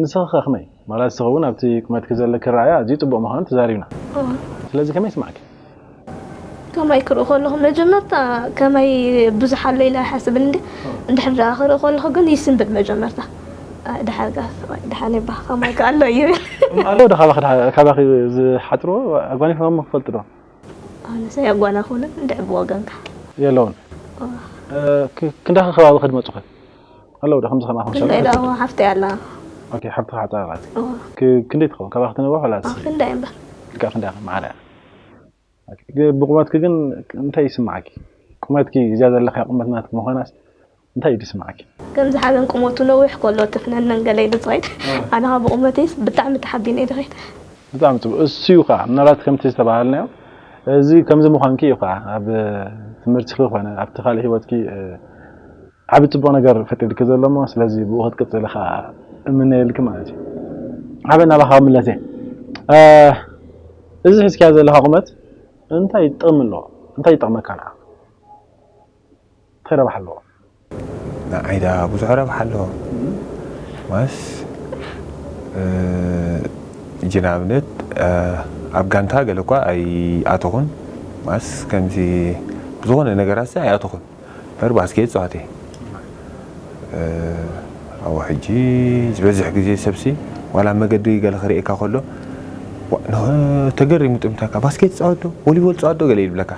ንስኺ ከ ከመይ? ማለት ንስኺ እውን ኣብቲ ቁመትኪ ዘለኪ ኣረኣእያ ኣዝዩ ጽቡቕ ምዃኑ ተዛሪብና። እወ። ስለዚ ከመይ ይስምዓኪ? ከማይ ክርኢ ከለኹ መጀመርታ ከማይ ብዙሕ ኣሎ ኢለ ኣይሓስብን እንዲ እንድሕር ደኣ ክርኢ ከለኹ ግን ይስንብድ መጀመርታ። ኣይ፣ ደሓር ጋስ፣ ኣይ፣ ደሓን ይባህ፣ ከማይ ከ ኣሎ እዩ። እም፣ ኣለዉ ዶ ካባኺ፣ ካባኺ ዝሓጽርዎ ኣጓኒፎም ክፈልጡ ዶ? ኣነሰ ያጓናኹንን እንድዒ ብወገንካ። የለውን። እዋ። እ፣ ክ-፣ ክንዳኺ ከባቢ ከድመጹኺ? ኣለዉ ዶ ከምዚ ከማኹም ብፍላይ ሰባት? ደኣ ሓፍተይ ኣላ። ኦኬ፣ ሓፍትኻ ሓጻር ኣላት። እዋ። ክ-፣ ክንደይ ትኸውን? ካባኺ ትነውሕ ወላ ኣዎ፣ ትስዒ? ክንደይ እምበር። ልክዕ ክንደይ መዓረ? ኦኬ፣ ግ-፣ ብቁመትኪ ግን እንታይ ይስምዓኪ? ቁመትኪ እዚኣ ዘለኽያ ቁመት ናትኪ ምዃናስ እንታይ እዩ ዝስምዓኪ? ከምዚ ሓበን ቁመቱ ነዊሕ ከሎ ትፍነነን ገለ ኢሉ ዝኸይድ። እ። ኣነ ኸኣ ብቁመተይስ ብጣዕሚ ተሓቢነ እየ ዝኸይድ። ብጣዕሚ ጽቡቕ። እሱ እዩ ኸኣ ምናልባት ከምቲ ዝተባሃልናዮ፣ እዚ ከምዚ ምዃንኪ እዩ ኸኣ ኣብ ትምህርትኺ ኾነ ኣብቲ ካልእ ህይወትኪ፣ እ፣ ዓቢ ጽቡቕ ነገር ፈጢርልኪ ዘሎ እሞ፣ ስለዚ ብኡ ክትቅጽሊ ከኣ እምነየልኪ ማለት እዩ። ሓበን ናባኻ ክምለስ እየ። እ፣ እዚ ሒዝካዮ ዘለኻ ቁመት እንታይ ጥቕሚ ኣለዎ? እንታይ ይጠቕመካ ንዓኻ? እንታይ ረብሓ ኣለዎ? ንዓይ ደኣ ብዙሕ ረብሓ ኣለዎ። እም። ማስ፣ እ፣ ሕጂ ንኣብነት፣ እ፣ ኣብ ጋንታ ገለ እኳ ኣይኣተኹን። ማስ ከምዚ ብዝኾነ ነገራት ኣይኣተኹን። እምበር ባስኬት ጸዋተ እየ። እ፣ ኣብኡ ሕጂ ዝበዝሕ ግዜ ሰብሲ ዋላ ኣብ መገዲ ገለ ክርእየካ ከሎ፣ ዋ፣ ነ-፣ ተገሪሙ ጥምታካ፣ "ባስኬት ትጻወት ዶ? ቮሊቦል ትጻወት ዶ?" ገለ ይብለካ።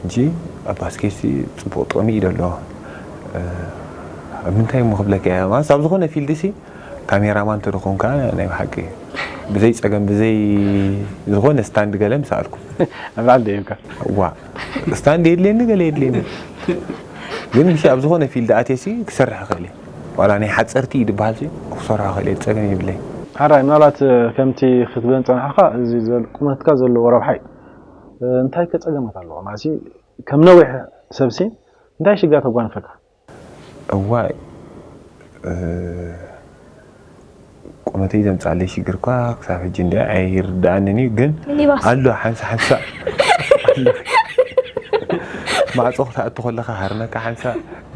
እንጂ ኣብ ባስኬት ጽቡቕ ጥቕሚ እዩ ዘለዎ። እ፣ ኣብ ምንታይ እሞ ክብለካ እየ? ማለት ኣብ ዝኾነ ፊልድ ሲ ካሜራማን እንተ ደኾንካ ናይ ብሓቂ ብዘይ ጸገም፣ ብዘይ ዝኾነ ስታንድ ገለ ምሰኣልኩ። ኣብ ላዕሊ ደይብካ? እዋ፣ ስታንድ የድልየኒ፣ ገለ የድልየኒ። ግን ምሽ ኣብ ዝኾነ ፊልድ ኣትየ ሲ ክሰርሕ እኽእል እየ። ዋላ ናይ ሓጸርቲ እዩ ዝበሃል ሲ ክሰርሖ እኽእል እየ፣ ጸገም የብለይ። ሓራይ፣ ምናልባት፣ እ፣ ከምቲ ክትብለን ጸናሕኻ፣ እዚ ዘል-፣ ቁመትካ ዘለዎ ረብሓ እዩ። እ፣ እንታይ ከ ጸገማት ኣለዎ? ማለትሲ፣ ከም ነዊሕ ሰብሲ እንታይ ሽግራት ኣጓንፈካ? እዋይ፣ እ፣ ቁመተይ ዘምጻለይ ሽግር እኳ ክሳብ ሕጂ እንደ ኣይርድኣንን እዩ፣ ግን ሚኒባስ። ኣሎ ሓንሳ ሓንሳ ኣሎ። ማዕጾ ክትኣቱ ከለኻ ሃርመካ ሓንሳ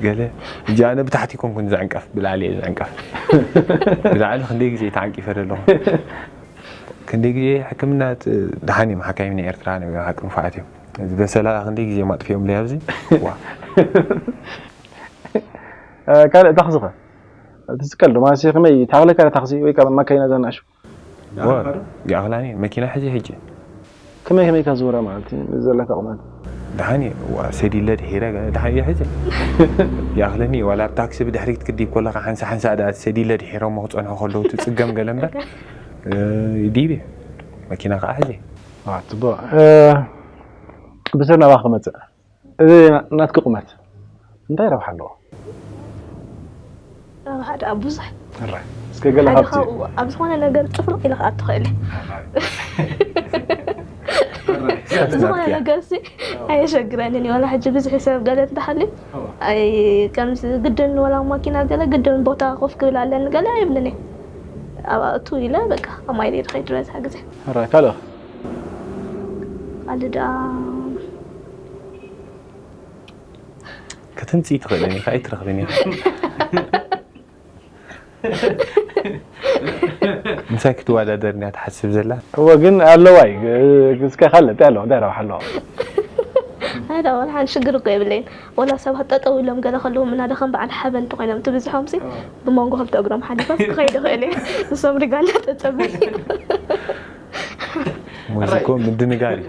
ገለ። ሕጂ ኣነ ብታሕቲ ኮንኩን ዝዕንቀፍ፣ ብላዕሊ እየ ዝዕንቀፍ። ብላዕሊ ክንደይ ግዜ ተዓንቂፈ ዘለኹ። ክንደይ ግዜ ሕክምና ት- ደሓን እዮም ሓካይም ናይ ኤርትራ፣ ናይ ብሓቂ ንፉዓት እዮም። እዚ በሰላ ክንደይ ግዜ ማጥፊኦም ለይ ኣብዚ። ዋ። ካልእ ታክሲ ኸ? እቲ ስቀል ድማ ሲ ከመይ ታኽለካ ታክሲ ወይ ካብ ማካይና ዘናሹ? ይኣኽላኒ መኪና ሕዚ ሕጂ ከመይ ከመይ ከዝውራ ማለት እዩ ዘለካ ቁመት? ደሓን እየ። ዋ፣ ሰዲለ ድሒረ ገለ ደሓን እየ ሕጂ። ይኣኽለኒ ዋላ ኣብ ታክሲ ብድሕሪት ክድይብ ከለኻ ሓንሳ ሓንሳ ደኣ ሰዲለ ድሒሮሞ ክጸንሑ ከለዉ ትጽገም ገለ እምበር። እ፣ ይድይብ እየ። መኪና ከዓ ሕዚ። ዋ፣ ጽቡቕ። እ፣ ብስር ናባኻ ክመጽእ። እዚ ናትኪ ቁመት እንታይ ረብሓ ኣለዎ? ረብሓ ደኣ ብዙሕ። ሕራይ። እስከ ገለ ሓደ ሃብቲ። ካብኡ ኣብ ዝኾነ ነገር ጥፍርቕ ኢለ ክኣቱ ክእል እየ። ኣብ ዝኾነ ነገር ሲ ኣየሸግረንን እዩ። ዋላ ሕጂ ብዙሕ ሰብ ገለ እንተሃልዩ ኣይ ከምዚ ግድን ዋላ ማኪና ገለ ግድን ቦታ ኮፍ ክብል ኣለኒ ገለ ኣይብልን እየ። ኣብኣ እቱ ኢለ በቃ ኣብ ማይ ሬድ ከይድ ዝበዝሐ ግዜ። ሕራይ። ካልእ? ካልእ ደኣ ከተምፅኢ ትኽእልን ኢኻ ኣይትረኽብን ኢኻ። ምሳይ ክትወዳደር እያ ትሓስብ ዘላ። እወ ግን ኣለዋ እዩ። እስከ ካልእ እንታይ ኣለዋ? እንታይ ረብሓ ኣለዋ? ኣይ ዳ ወላ ሓንቲ ሽግር እኮ የብለይን። ወላ ሰባት ጠጠው ኢሎም ገለ ከለዎም እናደኸም በዓል ሓበን እንተኮይኖም ትብዝሖም ሲ ብመንጎ ክልተ እግሮም ሓሊፈ ክኸይድ ይኽእል እየ። ንሶም ሪጋ እናጠጠበ ሙዚኮ ምድንጋር እዩ።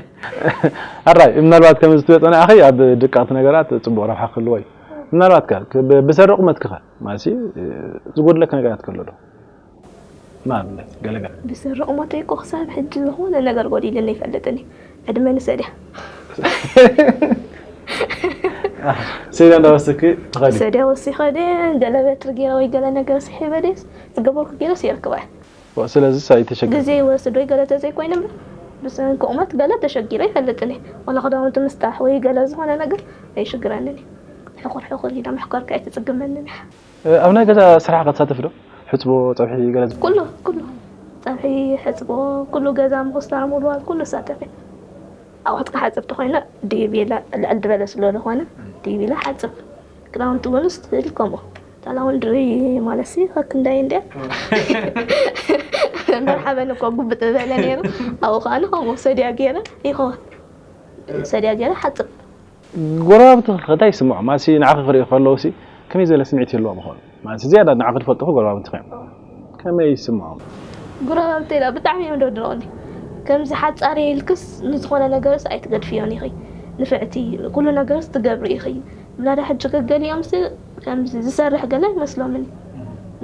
ኣራይ ምናልባት ከምዚ ትበፀና ኣኸይ ኣብ ድቃት ነገራት ፅቡቅ ረብሓ ክህልዎ እዩ። ምናልባት ከ ብ- ብሰሪ ቁመትኪ ከ ማለት ዝጎድለካ ነገራት ከሎ ዶ? ንኣብነት ገለገለ ብስርቕ ሞተይ እኮ ክሳብ ሕጂ ዝኾነ ነገር ጎዲልኒ ኣይፈልጥን እዩ። ዕድመ ንሰድያ ሰይዳ እንዳወሰኪ ትኸዲ ሰድያ ወሲኸ ድየ ገለ በትሪ ገይረ ወይ ገለ ነገር ስሒበ ድየስ ዝገበርኩ ገይረስ የርክባ እየ። ስለዚ ኣይተሸግር ግዜ ይወስድ ወይ ገለ ተዘይኮይነ እምበር ብሰንኪ ቁመት ገለ ተሸጊረ ኣይፈልጥን እየ። ዋላ ክዳውንቲ ምስጣሕ ወይ ገለ ዝኾነ ነገር ኣይሽግረንን እዩ። ሕኹር ሕኹር ኢላ ምሕኳርካ ኣይትፅግመንን እያ። ኣብ ናይ ገዛ ስራሕ ክትሳተፍ ዶ? ሕፅቦ ፀብሒ ገለ ኩሉ ኩሉ ፀብሒ ሕፅቦ ኩሉ ገዛ ምኹስታር ምውልዋል ኩሉ እሳተፍ እየ። ኣቑሑት ክሓፅብ ተኾይነ ድይብ ኢለ ልዕል ዝበለ ስለ ዝኾነ ድይብ ኢለ ሓፅብ። ክዳውንቲ እውን ስትል ከምኡ ታላውን ድሪ ማለት ሲ ከክንዳይ እንድያ መርሓበን እኮ ጉብጥ ዝበለ ነይሩ። ኣብኡ ከዓ ንኸምኡ ሰድያ ገይረ ይኸውን ሰድያ ገይረ ሓፅብ። ጎረባብቲ ከታይ ይስምዖም ማሲ ንዓኺ ክሪኡ ከለዉ ሲ ከመይ ዝበለ ስምዒት ይህልዎም ይኸውን? ማለት ዝያዳ ንዓኺ ዝፈልጥኹ ጎረባብቲ እዮም። ከመይ ይስምዖም? ጉረባብተይ ዳ ብጣዕሚ እዮም ደድረቑኒ። ከምዚ ሓጻር ኢልክስ ንዝኾነ ነገርስ ኣይትገድፍዮን ኢኺ። ንፍዕቲ ኩሉ ነገርስ ትገብሪ ኢኺ። ብላዳ ሕጂ ገገሊኦም ሲ ከምዚ ዝሰርሕ ገለ ኣይመስሎምን።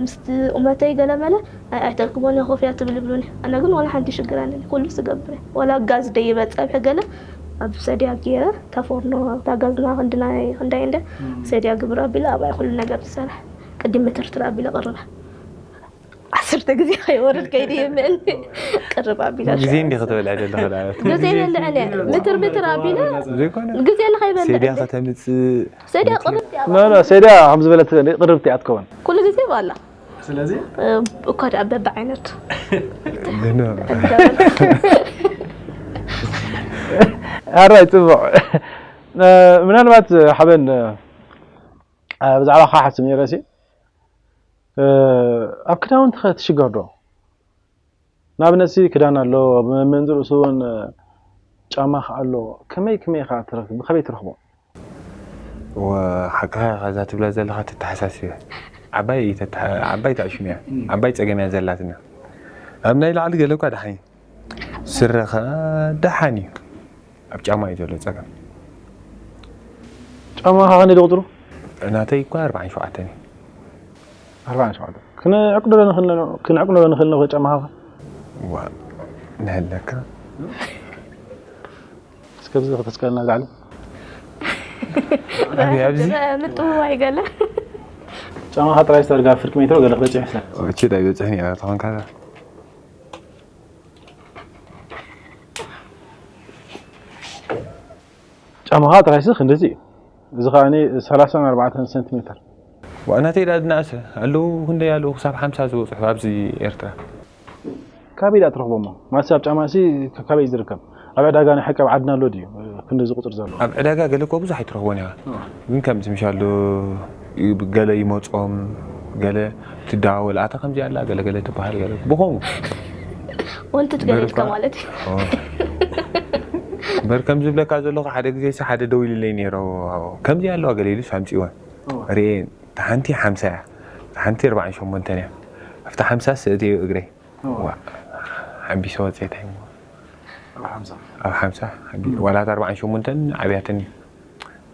ምስቲ ቁመተይ ገለ መለ ኣይ ኣይተርክቦን እየ ኮፍያ ትብል ይብሉኒ። ኣነ ግን ዋላ ሓንቲ ይሽግረኒ ኩሉ ዝገብር እየ። ዋላ ጋዝ ደይበ ጸብሒ ገለ ኣብ ሰድያ ገይረ እታ ፎርኖ እታ ጋዝና ክንድናይ ክንዳይ እንደ ሰድያ ግብር ኣቢለ ኣብኣ ኩሉ ነገር ትሰርሕ። ቅድም ምትርትር ኣቢለ ቅርባ ዓሰርተ ግዜ ከይወርድ ከይደ ምእንቲ ቅርብ ኣቢላ ግዜ እንዲ ክትበልዕ ዘለኹ ዳለት ግዜ የብልዕን እየ ምትር ምትር ኣቢለ ዘይኮነ ግዜ ንኸይበልዕ ሴድያ ከተምፅእ ሰድያ ቅርብ እያ ኖ ኖ ሰድያ ከም ዝበለት ቅርብቲ እያ ትከውን። ኩሉ ግዜ ባላ ስለዚ እኳ ደኣ በብዓይነቱ ግኖ ኣራይ ፅቡቅ ምናልባት ሓበን ብዛዕባ ካ ሓስብ ነይረ ሲ ኣብ ክዳውንቲ ከ ትሽገር ዶ? ንኣብነት ሲ ክዳን ኣሎ ኣብ መንዝር እሱ እውን ጫማ ከ ኣሎ ከመይ ከመይ ኢኻ ትረክብ ብከመይ ትረክቦ? ሓቅኻ ኢኻ እዛ ትብላ ዘለኻ ተተሓሳስበ ዓባይ ተተሓ- ዓባይ ተኣሽሙ እያ ዓባይ ፀገም እያ ዘላትና ኣብ ናይ ላዕሊ ገለ እኳ ደሓን እዩ ስረ ኸ ደሓን እዩ ኣብ ጫማ እዩ ዘሎ ፀገም ጫማ ከ ክንደይ ዶ ቁፅሩ? ናተይ እኳ ኣርባዓን ሸውዓተን እዩ ኣርባዓን ሸውዓተ ክንዕቅዶ ዶ ንኽእል ዶ- ክንዕቅዶ ዶ ንኽእል ዶ ጫማኻ ከ? ዋ ንህለካ እስከ ብዚ ከተስቀልና ዛዕሊ ኣበይ ኣብዚ ምጥውዋይ ገለ ጫማኻ ጥራይ ዝተርጋ ፍርቂ ሜትሮ ገለ ክበፅሕ ይመስለኒ እቺ ዳይ በፅሕኒ እያ ተኾንካ ጫማኻ ጥራይሲ ክንድዚ እዩ እዚ ከዓኒ ሰላሳን ኣርባዕተን ሰንቲሜተር ዋእናተይ ዳ ድናእሰ ኣለዉ ክንደይ ኣለዉ ክሳብ ሓምሳ ዝበፅሑ ኣብዚ ኤርትራ ካበይ ዳ ትረኽቦሞ ማለትሲ ኣብ ጫማሲ ካበይ ዝርከብ ኣብ ዕዳጋ ናይ ሓቂ ኣብ ዓድና ኣሎ ድዩ ክንድዚ ቁፅሪ ዘሎ ኣብ ዕዳጋ ገለ እኮ ብዙሕ ኣይትረኽቦን ኢኻ ግን ከምዚ ምሻሉ ገለ ይመፆም ገለ ትደዋወል ኣታ ከምዚ ኣላ ገለ ገለ ትበሃል ገለ ብኸምኡ ወንትት ገለ ኢልካ በርኳ- ማለት እዩ። ኦ። እምበር ከም ዝብለካ ዘለኹ ሓደ ግዜ ሲ ሓደ ደው ኢልለይ ነይሮ። ከምዚ ኣለዋ ገለ ኢሉስ ኣምፅእወን ርኤ። እታ ሓንቲ ሓምሳ እያ፣ እታ ሓንቲ ኣርባዓን ሸሞንተን እያ። ኣብታ ሓምሳ ስእትዮ እግረይ ዋ፣ ሓምቢሰ ወፅኤታይ ኣብ ሓምሳ ኣብ ሓምሳ ሓምቢ- ዋላ እታ ኣርባዓን ሸሞንተን ዓብያትን እዩ።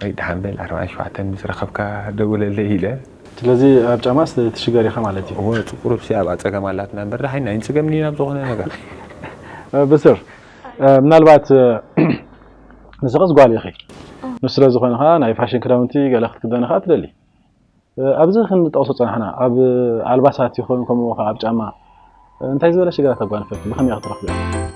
ወይ ደሓን በል ኣርባዓን ሸውዓተን ምስ ረኸብካ ደውለለይ ኢለ። ስለዚ ኣብ ጫማስ ትሽገር ኢኻ ማለት እዩ። እወ፣ ቁሩብ ሲ ኣብኣ ፀገም ኣላትና እምበር ደሓን ኣይንፅገምን ኢና ብዝኾነ ነገር። ብስር ምናልባት ንስኽስ ጓል ኢኺ። ንሱ ስለ ዝኾነ ኸዓ ናይ ፋሽን ክዳውንቲ ገለ ክትክደኒ ኸዓ ትደሊ። ኣብዚ ክንጠቕሶ ጸናሕና ኣብ ኣልባሳት ይኹን ከምኡ ኸዓ ኣብ ጫማ እንታይ ዝበለ ሽግራት ኣጓንፈኪ ብኸመይ ክትረኽብያ?